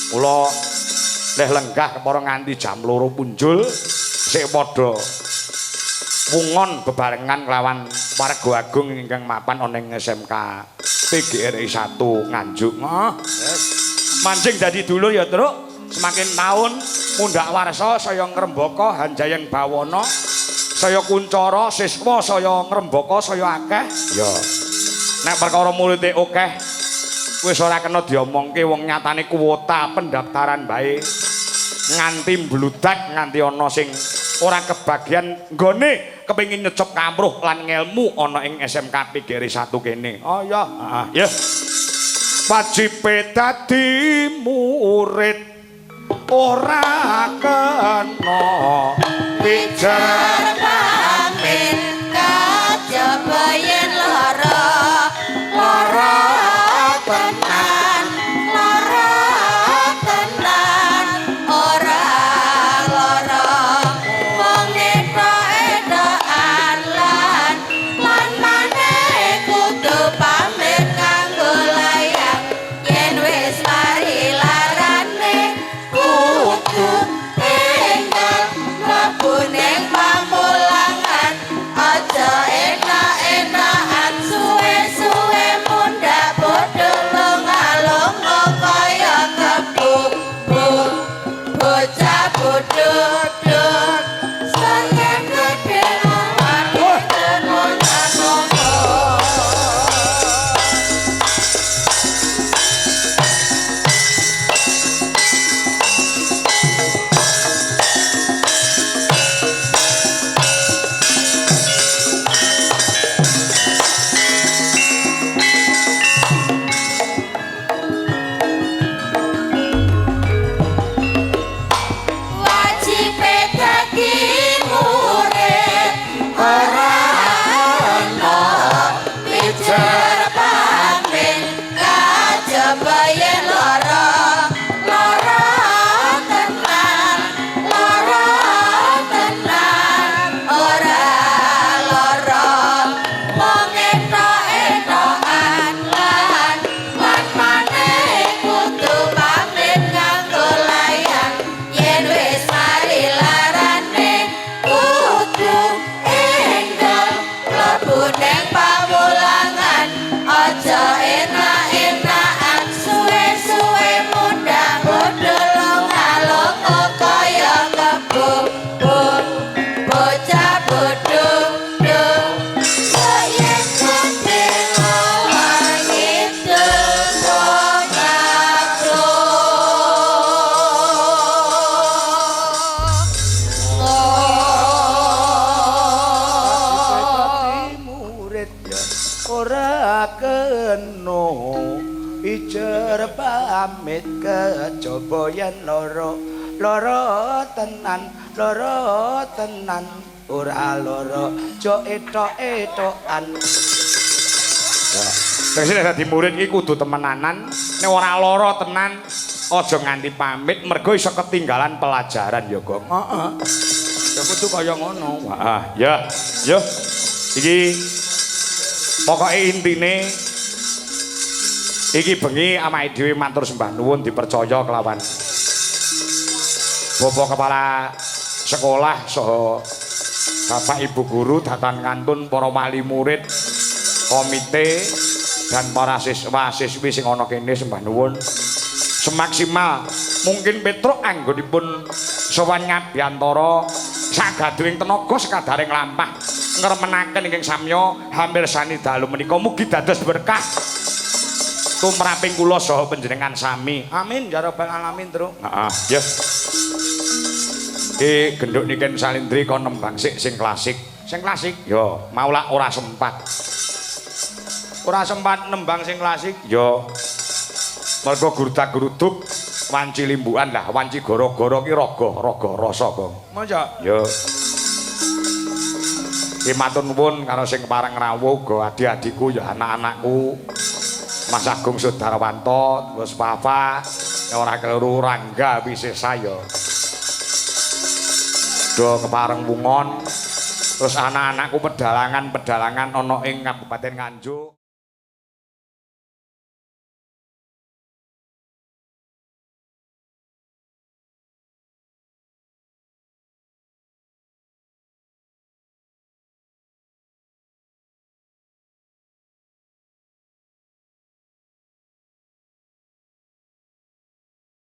Kula leh lenggah kepara nganti jam 2 punjul sik padha wungon bebarengan kelawan warga agung ingkang mapan ana ing SMK PGRI 1 Nganjuk. Heeh. Mancing dadi dulur ya, Truk. Semakin tahun mundhak warsa saya ngrembaka hanjayeng bawana, saya kuncara siswa saya ngrembaka saya akeh. Ya. Nek perkara muride akeh wis ora kena diomongke, wong nyatane kuota pendaftaran bae nganti mbludak, nganti ana sing ora kebagian nggone kepengin nyecep kamruh lan ngelmu ana ing SMK PGRI 1 kene. Oh iya, heeh, ya. Wajibe dadi murid ora kena pijer pamit kajaba yen lara, lara tenan, lara tenan, ora lara wong etok-etokan lan lan maneh kudu pamit nganggo layang yen wis mari larane kudu enggal mlebu ning pamulangan, aja enak-enakan suwe-suwe mundhak bodho lunga-lunga kaya kebo bocah bodho seneng gedhe. Wajibe dadi murid ora ana pijer pamit kajaba yen lara, lara tenan, lara tenan, ora lara wong etok-etokan lan lan maneh kudu pamit nganggo layang yen wis mari larane kudu enggal mlebu ning pamulangan, aja enak-enakan suwe-suwe mundhak bodho lunga-lunga kaya kebo bocah bodho. Yen gedhe ngidul Dadi murid ora kena ijer pamit kejaba yen lara, lara tenan, lara tenan, ora lara aja etok-etokan. Terus nek dadi murid iki kudu temenanan, nek ora lara tenan aja nganti pamit mergo iso ketinggalan pelajaran ya, Gong. Heeh. Ya kudu kaya ngono. Heeh, ya. Yo. Iki pokoke intine iki bengi awake dhewe matur sembah nuwun dipercaya kelawan Bapak Kepala Sekolah saha Bapak Ibu guru datan kantun para wali murid, komite dan para siswa siswi sing ana kene sembah nuwun semaksimal mungkin Petruk anggonipun sowan ngabiyantara sagaduhing tenaga sekadaring lampah ngremenaken ingkang samya hamirsani dalu menika mugi dados berkah tumraping kula saha panjenengan sami. Amin ya rabbal alamin, Truk. Heeh, ya. Iki genduk Niken Salindri kon nembang sik sing klasik. Sing klasik? Yo, mau lak ora sempat. Ora sempat nembang sing klasik? Yo. Mergo gurdak-gruduk wanci limbukan lah, wanci gara-gara ki raga, raga rasa, Gong. Masa? Yo. Ki matur nuwun karo sing pareng rawuh uga adi-adiku ya anak-anakku. Mas Agung Sudarwanto, terus Fafa, ya ora keliru Rangga Wisesa ya. Do kepareng wungon. Terus anak-anakku pedalangan-pedalangan ana ing Kabupaten Nganjuk.